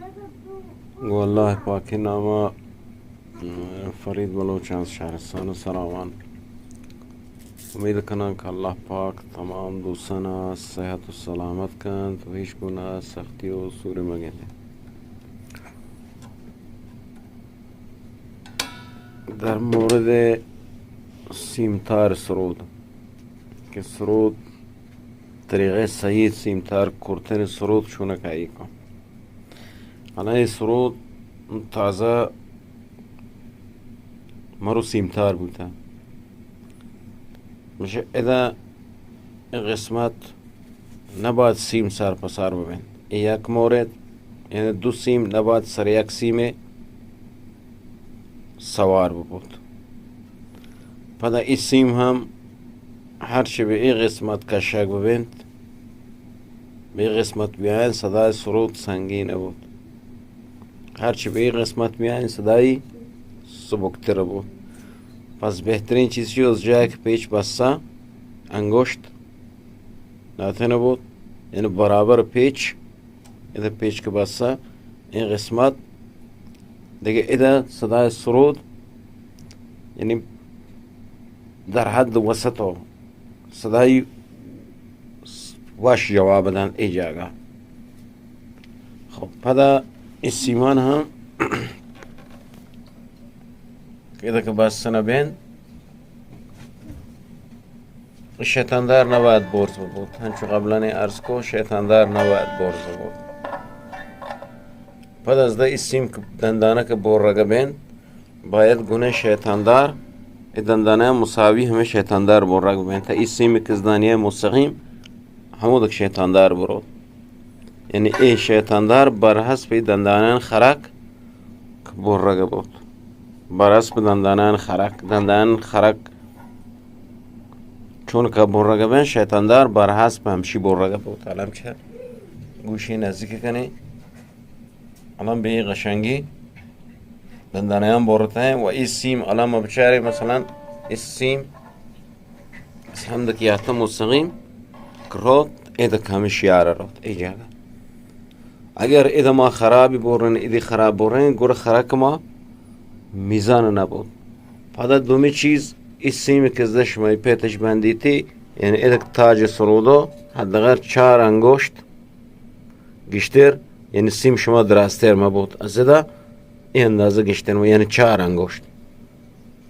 گوں اللہ پاکیں نام ءَ، فرید بلوچ آں شہرستان ءَ سراوان۔ امید کناں کہ اللہ پاک تمام دوستان ءَ صحت و سلامت کنت و ہیچ گونہ سختی و سورے مگندے۔ در مورد سیمتار سرود کہ سرود طریقہ صحیح سیمتار کرتن سرود چونکہ ایکا۔ حالا اے سرود تازہ مرو سیمتار بوتا۔ مش ادا اے قسمت نباید سیم سر پہ سر ببنت۔ اے یک مورد، یعنی دو سیم نباید سر یک سیمے سوار ببوت۔ پدا اے سیم ہم ہرچی بہ اے قسمت کشگ ببنت، بہ اے قسمت بیاین، صدای سرود سنگین بوت۔ ہرچی بہ اے قسمت بیاین، صدای سبکتر بوت۔ پس بہترین چیز چی، از جاہے کہ پیچ بسا انگشت ناتن بوت، یعنی برابر پیچ، ادا پیچ کہ بسا اے قسمت، دگہ ادا صدای سرود، یعنی در حد وسط و صدای وش جواب دنت اے جاگہ۔ خب پدا اے سیمان ہم ادا کہ بس نہ بین، شیطان دار نباید برز ببوت۔ ہنچو قبلاً عرض کو، شیطان دار نباید برز ببوت۔ پد از دہ ای سیم کہ دندانہ کہ برگ بین، باید گنے شیطان دار، ای دندانہ مساوی ہمیں شیطان دار برگ بین۔ تا ای سیم کہ زدانی مستقیم، ہمودک شیطان دار برو۔ یعنی اے شیطان دار برحسب ای دندانان خرک برگ بوت۔ برحسب دندانان خرک، دندانان خرک چون کہ برگ بین، شیطان دار برحسب ہمشی برگ بوت۔ الان چہ گوشی نزدیک کنی، الان بے قشنگی دندانان برتا ہیں و ای سیم الان بچارے، مثلاً ای سیم ہمدکی آتہ مستقیم کہ روت، ادا کہ ہمے شیار روت، اے جاگہ۔ اگر ادا ما خرابی برن، ادی خراب برن، گڑا خرک ما میزان نبوت۔ پدا دومی چیز، ای سیم کہ زشمہ پیتش بندیتی، یعنی ادا کہ تاج سرودو، حداقل چار انگشت گیشتر، یعنی سیم شما درازتر مبوت۔ از ادا ای اندازہ گیشتر مبوت، یعنی چار انگشت۔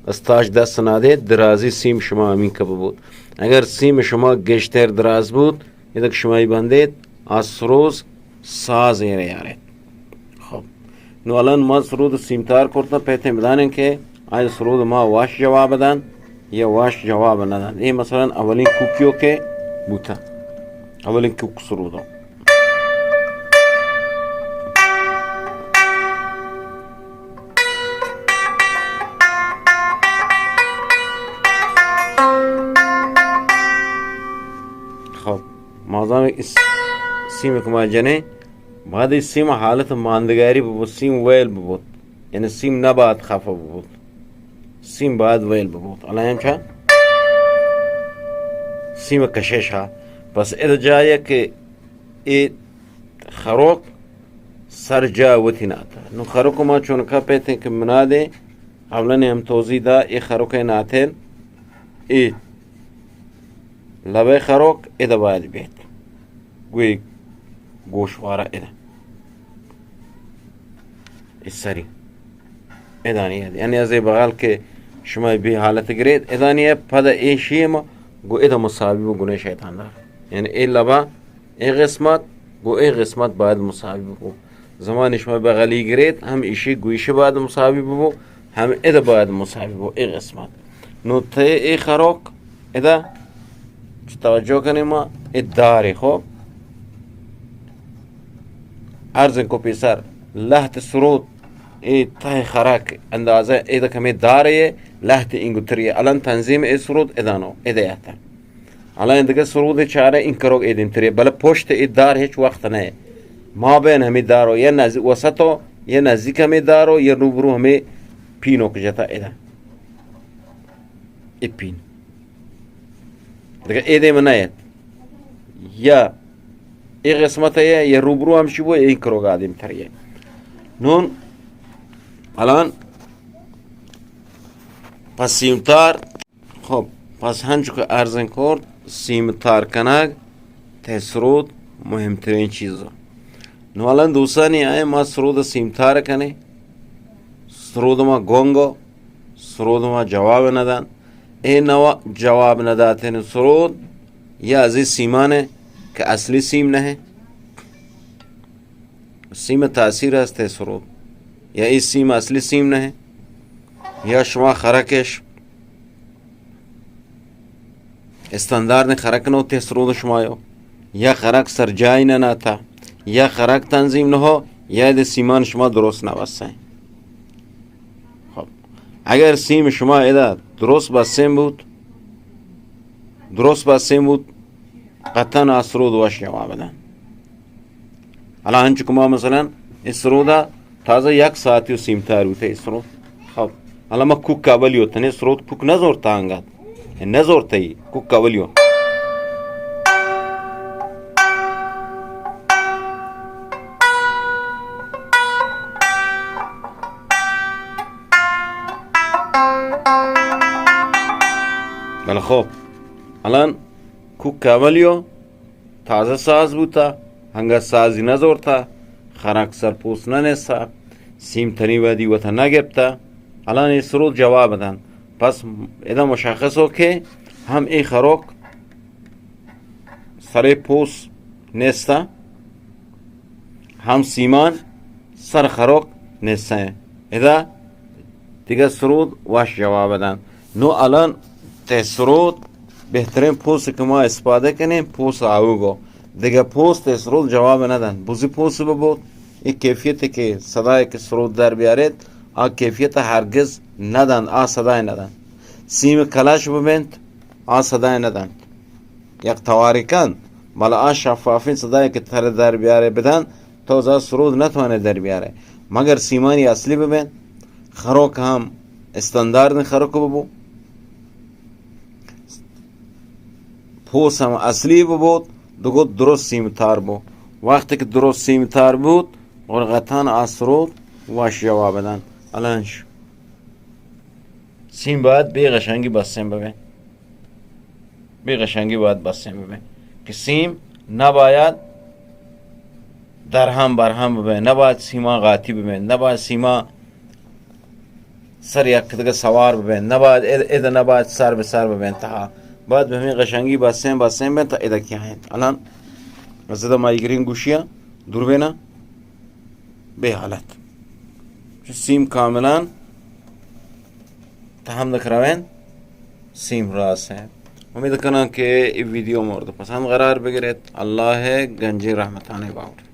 از تاج دست نادے، درازی سیم شما ہمینکہ ببوت۔ اگر سیم شما گیشتر دراز بوت، ادا کہ شما ای بندیت، آ سروز ساز ایرے یاریت۔ خب۔ نو الان ما سرود سیمتار کرتا، پیتیں بدانیں کہ آیا سرود ما واش جواب دنت یا واش جواب ندنت۔ اے مثلاً اولین کوکیو کہ بوتا۔ اولین کوک سرودو۔ خب، مازام اس سیم کہ ما جنیں، بعد ای سیم حالت ماندگاری ببوت، سیم ویل ببوت، یعنی سیم نباید خفہ ببوت، سیم باید ویل ببوت۔ الان ہم چا سیم کشش ہا۔ پس اد جایہ کہ ای خروک سر جا وتی ناتا۔ نو خروک ما چون کپیتیں کہ منادے، قبلاً ہم توضیح دا، ای خروک ناتین، ای لبے خروک ادا باید بیت۔ گوی گوشوارا ادا۔ ای سری۔ ادانی اد۔ یعنی از ای بغل کہ شما بی حالت گرید، ادانی اد پد ای شیم گو ادا مساوی بو گنے شیطان دار۔ یعنی ای لبا ای قسمت گو ای قسمت باید مساوی بو۔ زمانی شما بغلی گرید، ہم ایشی گویشی باید مساوی بو، ہم ادا باید مساوی بو، ای قسمت۔ نو تے ای خروک ادا چہ توجہ کنیں ما، اے دارے، خب۔ عرض کو پیسر، لہت سرود، اے تہ خرک اندازہ، اے دک ہمیں دارے، لہت انگتری، الان تنظیم اے سرود ادانو، ادیاتا۔ الان دگہ سرود چارے انکروگ اے دیمتری، بلے پشت اے دار ہچ وقت نہ۔ ما بین ہمیں دارو، یا نز-، وسطو، یا نزدیک ہمیں دارو، یا روبرو ہمیں پینوک جتا ادا۔ اے پین۔ دگہ اے دیم نہ ایت۔ یا اے قسمت ہے، یا روبرو ہمشی بو، اے کروگا دیم تر ہے۔ نون الان پس سیمتار، خب، پس ہنچو کہ ارزن کرد، سیمتار کنگ تہ سرود مہمترین چیز۔ نو الان دوستانی آئے ما سرود سیمتار کنے، سرود ما گونگو، سرود ما جواب ندن۔ اے نوا جواب نداتن سرود یا ازی سیمانے کہ اصلی سیم نہ، سیم تاثیر ہست ہے سرود، یا ای سیم اصلی سیم نہ، یا شما خرکش استاندارد خرک نو تہ سرود شما یو، یا خرک سر جای نہ ناتا، یا خرک تنظیم نہ ہو، یا دے سیمان شما درست نہ وسائیں۔ خب، اگر سیم شما ادا درست بسیں بوت، درست بسیں بوت، قطعاً آ سرود وش جواب دن۔ الان ہنچو کہ ما مثلاً اے سرودا تازہ یک ساعتی و سیمتار بوتے اے سرود۔ خب، الان ما کوک اولیو تنے سرود کوک نزورتا انگت۔ اے نزورتا ای کوک اولیو۔ بلے خب، الان کوک اولیو تازہ ساز بوتا، ہنگا سازی نزورتا، خرک سرپوس ننسا، سیم تنی ودی وتا نگپتا، الان اے سرود جواب دن۔ پس ادا مشخص ہو کہ ہم اے خروک سرے پوس نیستا، ہم سیمان سر خروک نیسیں۔ ادا دگہ سرود وش جواب دن۔ نو الان تہ سرود بہترین پوس کہ ما استفادہ کنیں، پوس آوگو۔ دگہ پوس تہ سرود جواب ندن۔ بزی پوس ببوت، اے کیفیت کہ صدای کہ سرود در بیاریت، آ کیفیت ہرگز ندن، آ صدای ندن۔ سیم کلش ببنت، آ صدای ندن۔ یک تواری کن، بلے آ شفافیں صدای کہ تر در بیارے بدن، تو زا سرود نتوانے در بیارے۔ مگر سیمانی اصلی ببین، خروک ہم استاندارد خروک ببو، پوس ہم اصلی ببوت، دگو درست سیمتار بو۔ وقتی کہ درست سیمتار بوت، غرغتان آ سرود وش جواب دن۔ الانش سیم باید بے غشنگی بسیں ببین۔ بے غشنگی باید بستیں ببین کہ سیم نباید درہم برہم ببین، نباید سیما غاتی ببین، نباید سیما سر یک دگہ سوار ببین، نباید اد، اد نباید سر بہ سر ببین تہا۔ باید بہ ہمیں غشنگی بستیں، بستیں ببین تا ادا کیا انت۔ الان از ادا ماہیگریں گوشیاں دور بینا بے حالت۔ چو سیم کاملاً تہمدک روین، سیم راس ہیں۔ امید کناں کہ اے ویڈیو مورد پسند قرار بگرت۔ اللہ گنجیں رحمتانے باور۔